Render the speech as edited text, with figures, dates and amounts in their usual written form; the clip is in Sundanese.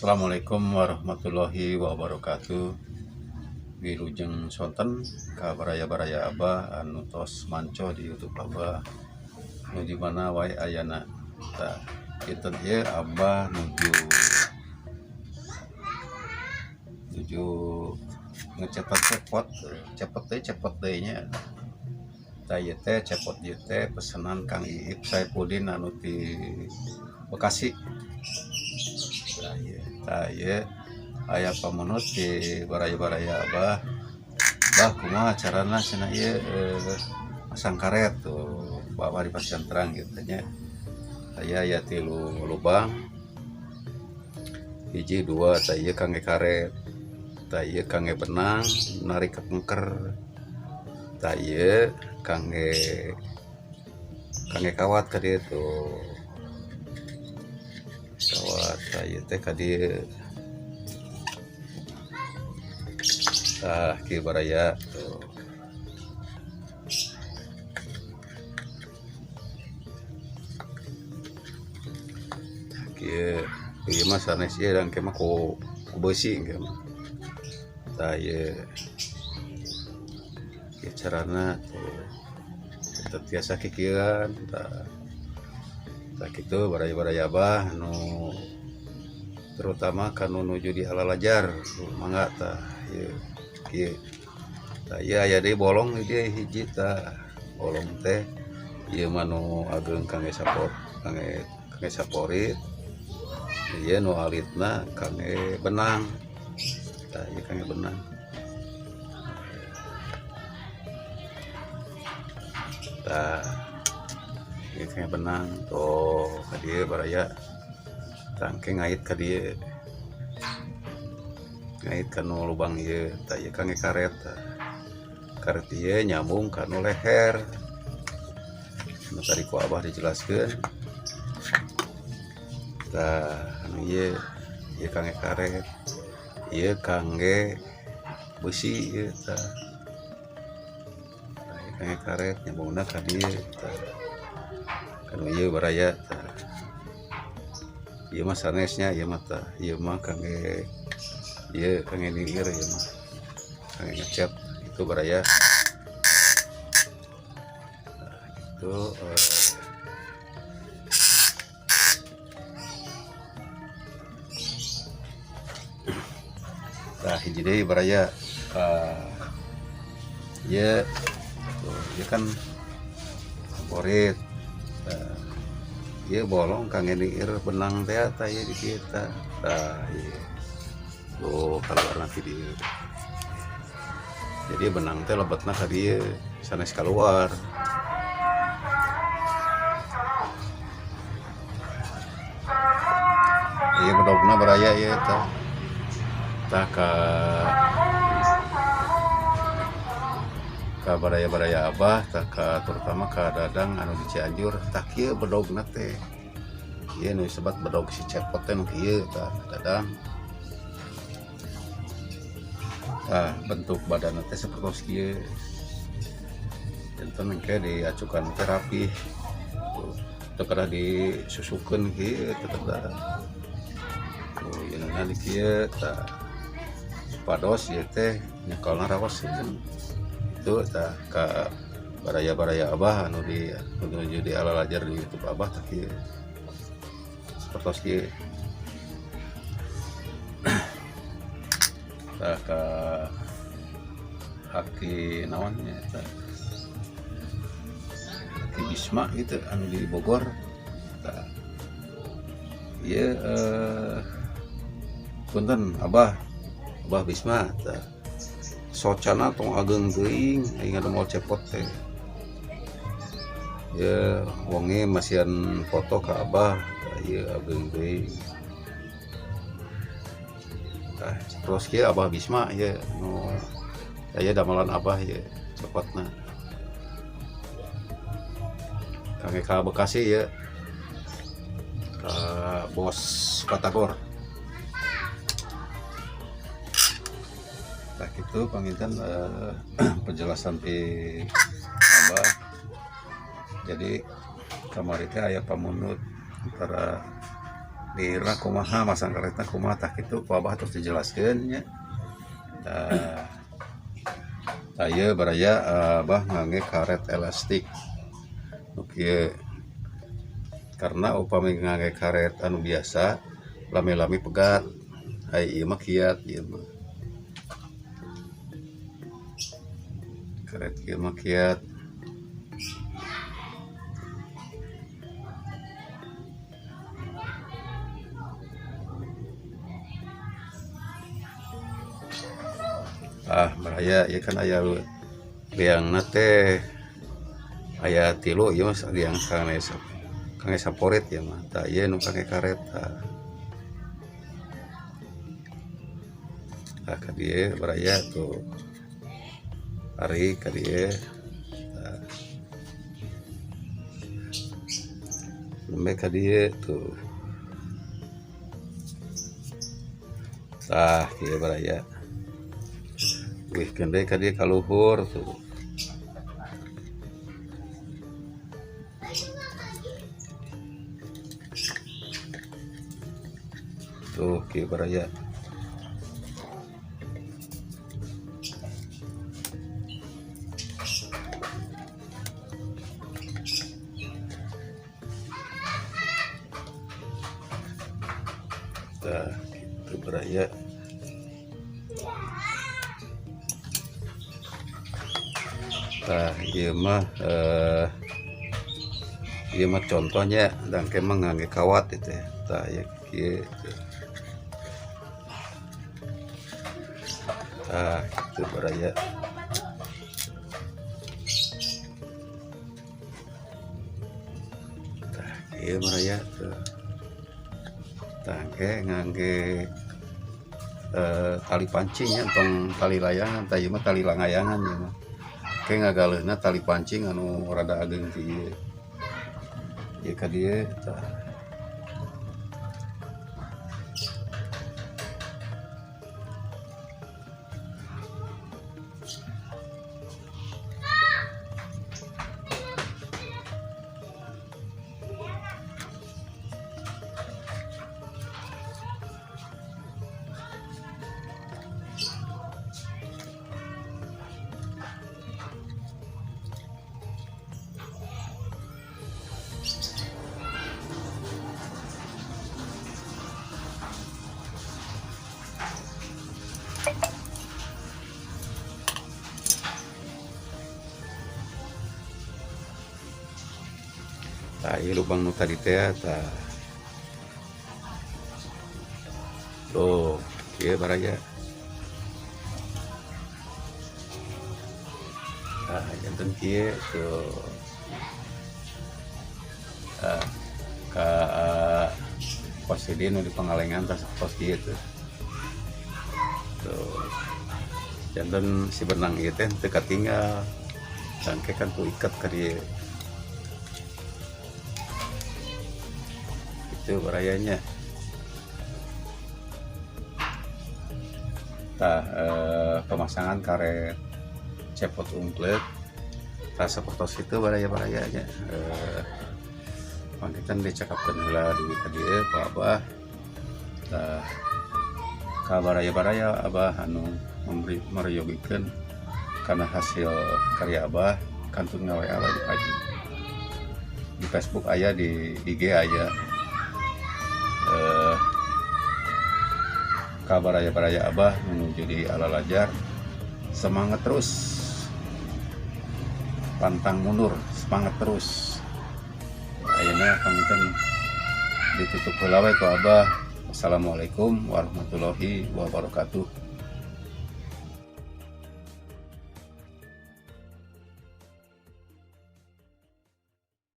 Assalamualaikum warahmatullahi wabarakatuh. Wilujeng sonten ka baraya-baraya Abah anu tos manco di YouTube Abah, nu di mana wae ayana. Tah, dinten ieu Abah nuju nuju ngecetot cepot, cepot teh, cepot deui nya. Tah, ieu teh cepot, ieu teh pesenan Kang Iip Saipudin anu ti Bekasi. Tah ieu, tah ieu aya pamunut di baraya-baraya Abah. "Bah, kumaha carana," cenah, "ieu masang karet?" Tuh, Bapak dipasihan terang gitu nya. Aya aya tilu lubang, hiji, dua. Tah, ieu kangge karet. Tah, ieu kangge benang narik ke pengker. Tah, ieu kangge kangge kawat ka dieu tuh, kawat. Tah, ieu teh ka dieu. Tah, kieu baraya tuh. Tah, kieu. Ieu mah sanes ieu, dan mah ku ku beusi engke mah. Tah, ieu ieu carana tuh, teu tiasa kikieuan. Tah, tah kitu baraya-baraya Abah nu terutama kanu nuju di alalajar tuh, mangga. Tah, ieu kieu. Tah, ieu aya deui bolong di dieu hiji. Tah, bolong teh ieu mah nu ageung kangge sapor, kangge kangge saporit. Ieu nu alitna kangge benang. Tah, ieu kangge benang. Tah, ieu kangge benang tuh ka dieu, baraya. Tah, engke ngait ka dieu, ngait ka nu lubang ieu. Tah, ieu kangge karet. Tah, karet ieu nyambung ka nu leher nu tadi ku Abah dijelaskeun. Tah, anu ieu, ieu kangge karet, ieu kangge beusi ieu. Tah, tah, ieu kangge karet, nyambungna ka dieu. Tah, kanu ieu, baraya. Tah, ieu mah sanesnya ieu mah. Tah, ieu mah kangge ieu, kangge niir. Ieu mah kangge ngecet itu, baraya. Nah, itu tah, hiji deui, baraya. Ieu tuh, ieu kan favorit. Tah, ieu bolong kangge niir benang teh. Tah, ieu di dieu. Tah, tah, ieu tuh kaluarna ti dieu, jadi benang teh lebetna ka dieu, sanes kaluar. Ieu bedogna, baraya, ieu. Tah, tah, ka ka baraya-baraya Abah. Tah, ka terutama ka Dadang anu di Cianjur. Tah, kieu bedogna teh. Ieu nu disebat bedog si cepot teh nu kieu. Tah, Dadang. Tah, bentuk badanna teh sapertos kieu. Janten engke diacukan teh rapih tuh, teu kedah disusukeun kieu, teu kedah tuh. Ieu na di kieu. Tah, supados ieu teh nyekelna raos itu. Tah, ka baraya-baraya Abah anu di anu nuju di alalajar di YouTube Abah. Tah, kieu, sapertos kieu. Tah, ka Aki naon nya eta, Aki Bisma gitu anu di Bogor. Tah, ieu punten Abah, Abah Bisma. Tah, socana tong ageng teuing, aing ngadamel cepot teh ya. Wonge masihan foto ka Abah. Tah, ieu ageng teuing. Tah, terus kieu, Abah Bisma, ieu nu Aya damelan Abah ieu cepotna. Kangge ka Bekasi ieu. Ka Bos Batagor. Tah kitu panginten penjelasan ti Abah. Jadi kamari teh aya pamundut antara lirna kumaha masang karetna kumaha tah kitu ku Abah terus dijelaskeun nya. Tah tah ieu baraya Abah ngangge karet elastik nu kieu. Karena upami ngangge karet anu biasa lami-lami pegat. Ai ieu mah kiat ieu mah. Karet ieu mah kiat. Ah, baraya ieu kan aya liangna teh aya tilu ieu mah liang kangge saporit ieu mah. Tah ieu nu kangge karet tah. Tah ka dieu baraya tuh. Tarik ka dieu. Tah. Nembe ka dieu tuh. Tah kieu baraya. Wihkeun deui ka dieu ka luhur tuh. Tuh kieu baraya. Tah kitu baraya. Tah ieu mah ieu mah contohnya dangke mah ngangge kawat ieu teh. Tah ieu kieu teh. Tah kitu baraya. Tah kieu baraya tuh. Tah engke ngangge tali pancing nya tong tali layangan, tah ieu mah tali langayangan ieu mah. Engke ngagaleuhna tali pancing anu rada ageng ti ieu. Ieu ka dieu tah. Tah ieu lubang nu tadi teh tah. Tuh, kieu baraya. Tah janten kieu tuh. Tah ka Kosidin nu di Pangalengan tah kos kieu tuh. Tuh. Janten si benang ieu teh teu katinggal. Dangke kan ku iket ka dieu. Itu barayanya. Tah pemasangan karet cepot ungkleuk tah sapertos kitu baraya-barayanya. Pangkitan dicekapkeun heula dugi ka dieu ku Abah. Tah ka baraya-baraya Abah anu meryogikeun kana hasil karya Abah kantun nga-WA di pagi. Di Facebook aya, di IG aya. Ka baraya-baraya Abah menuju di Alalajar, semangat terus, pantang mundur, semangat terus. Ayeuna panginten ditutup heula we ku Abah. Assalamualaikum warahmatullahi wabarakatuh.